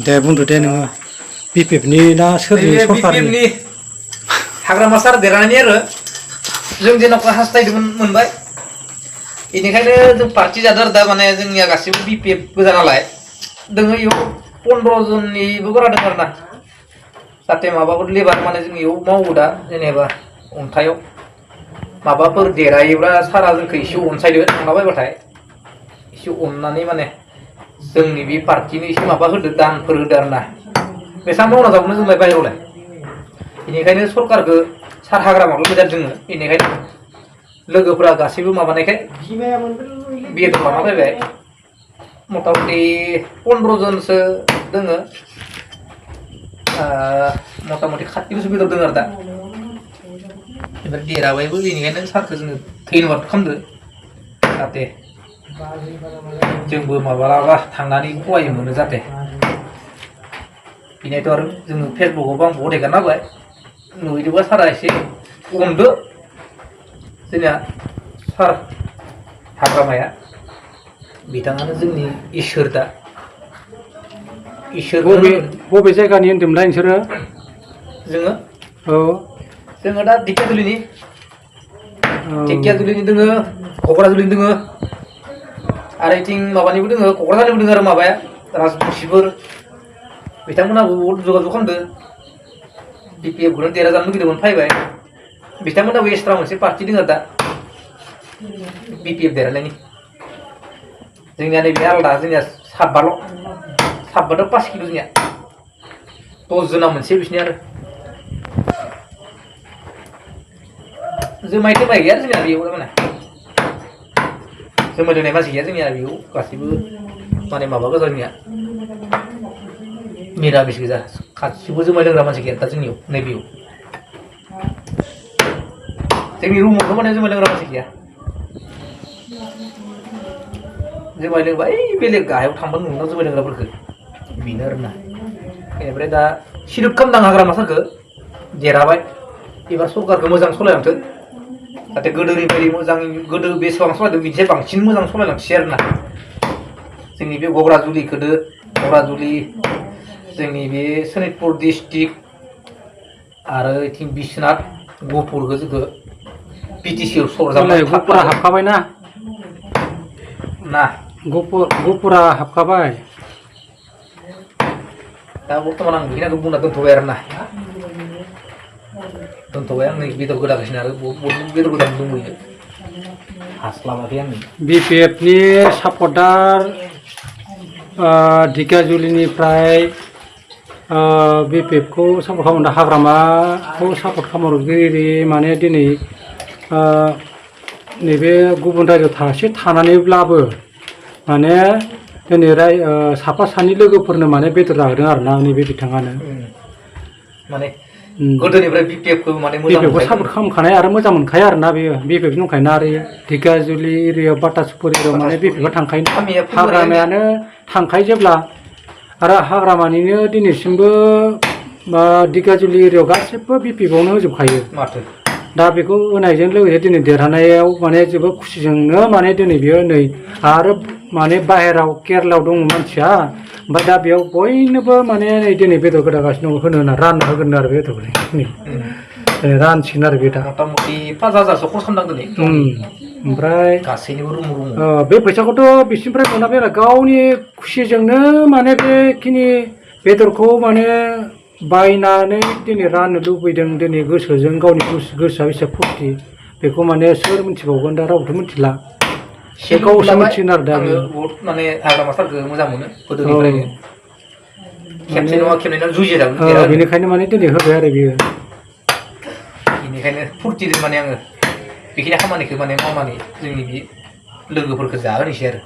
दे बुंदो दे नोङो बिपिएफनि ना सोरनि सरकारनि हाग्रामा सार देरहानायनि आरो जों जेन'का हास्थायदोंमोन मोनबाय बेनिखायनो जों पार्टि जादों दा माने जोंनिया गासिबो बिपिएफ गोजा नालाय दोङो इयाव 15 जननिबो बारा दङ आरोना जाहाथे माबाफोर लेबार माने जों इयाव मावो दा जेनेबा अन्थाइयाव माबाफोर देरायोब्ला सारा जोंखौ एसे अनसायदो थांलाबायबाथाय एसे अननानै माने जोंनि बे पार्टिनि एसे माबा होदो दानफोर होदो आरोना बेसेबां मावना जाबोनो जोंलाय बाहेरावलाय बेनिखायनो सरकारखौ सार हाग्रामाखौ मोजां जोङो बेनिखायनो लोगोफोरा गासैबो माबानायखाय बेदर लाना फैबाय मथा मथि 15 जनसो दोङो मथा मथि 40 बेदर दोङो आरो दा एबार देराबायबो बेनिखायनो सारखौ जोङो धन्यबाद खालामदो जाहाथे जोंबो माब्लाबा थांनानै खहाय मोनो जाहाथे बेनिथ' आरो जोङो फेसबुकआवबो आं बहुद हेगारना होबाय नुहैदोंबा सारा एसे अनदो जोंनिया सार हाग्रामाया बिथाङानो जोंनि इसोर दा इसोर बबे जायगानि होन्दोंमोनलाय नोंसोरो जोङो औ जोङो दा ढेकियाजुलिनि दोङो क'क्राझारनि दोङो आरो इथिं माबानिबो दोङो क'क्राझारनिबो दोङो आरो माबाया राजबंसिफोर बिथांमोनाबो बहुद जगाजग खालामदो बिपिएफखौनो देरहाजानो लुगैदोंमोन फैबाय बिथांमोनाबो एक्सट्रा मोनसे पार्टि दोङो दा बिपिएफ देरहानायनि जोंनिया नैबे आलादा जोंनिया साबबाल' 5 किल' जोंनिया 10 जना मोनसे बिसिनि आरो जुमाय थोमाय गैया जोंनिया बेयाव माने जुमाय लोंनाय मानसि गैया जोंनिया बेयाव गासैबो माने माबा गोजा जोंनिया मिरामिस गोजा गासिबो जुमाय लोंग्रा मानसि गैया दा जोंनियाव नैबेयाव जोंनि रुमावथ' माने जुमाय लोंग्रा मानसि गैया जुमाय लोंबा ओइ बेलेग गाहायाव थांबा नुनो जुमाय लोंग्राफोरखौ बेनो आरोना बेनिफ्राय दा सिरिप खालामदां हाग्रामा सारखौ देरहाबाय एबार सरकारखौ मोजां सालायलांथों जाहाथे गोदोनि बायदि मोजां गोदो बेसेबां सालायदों बिनिफ्राय बांसिन मोजां सालायलांसै आरोना जोंनि बे घग्राजुलि जोंनि बे सनितपुर डिस्ट्रिक्ट आरो इथिं बिश्वनाथ गहपुरखौ जोंखौ बिटिसिआव सरजाबनाय गहपुरा हाबखाबाय ना गहपुरा हाबखाबाय दा बर्थमान आं बेखिनिखौ बुंना दोनथ'बाय आरोना दोनथ'बाय आं नै बेदर गोदागासिनो आरो बहुद बेदर गोदान दंबोयो हास्लाबाखै आं बिपिएफनि सापर्टार ढेकियाजुलिनिफ्राय बिपिएफखौ सापर्ट खालामनो हाग्रामाखौ सापर्ट खालामगिरि माने दिनै नैबे गुबुन रायजोआव थानानैब्लाबो माने दिनै साफा सानै लोगोफोरनो माने बेदर जाहोदों आरोना नैबे बिथाङानो माने गोदोनिफ्राय बिपिएफखौ माने बिपिएफखौ सापर्ट खालामखानाय आरो मोजां मोनखायो आरोना बेयो बिपिएफ दंखायोना आरो ढेकियाजुलि एरियायाव बाटासुपुर एरियायाव माने बिपिएफआ थांखायो हाग्रामायानो थांखायो जेब्ला आरो हाग्रामानिनो दिनैसिमबो ढेकियाजुलि एरियायाव गासिबो बिपिएफआवनो होजोबखायो माथो दा बेखौ होनायजों लोगोसे दिनै देरहानायाव माने जोबोद खुसिजोंनो माने दिनै बियो नै आरो माने बाहेराव केरेलायाव दङ मानसिया ओमफ्राय दा बेयाव बयनोबो माने नै दिनै बेदर गोदागासिनो दङ होनो रानना होगोन आरो बेदरखौ रानसिगोन आरो बे दा मथा मथि 5000सो खरस खालामनांगौ नै ओमफ्राय गासैनिबो रुम बे फैसाखौथ' बिसिनिफ्राय मोना बे गावनि खुसिजोंनो माने बेखिनि बेदरखौ माने बायनानै दिनै राननो लुबैदों दिनै गोसोजों गावनि गोसोआ बेसे फुरथि बेखौ माने सोर मिथिबावगोन दा रावबोथ' मिथिला बे गावसो मिथिगोन आरो दा बहुद माने हाग्रामा सारखौ मोजां मोनो गोदोनिफ्रायनो खेबसे नङा खेबनै जुजिदों बेनिखायनो माने दिनै होबाय आरो बियो बेनिखायनो फुरथिदों माने आङो बेखिनि खामानिखौ माने मावनानै जोंनि बे लोगोफोरखौ जाहोनोसै आरो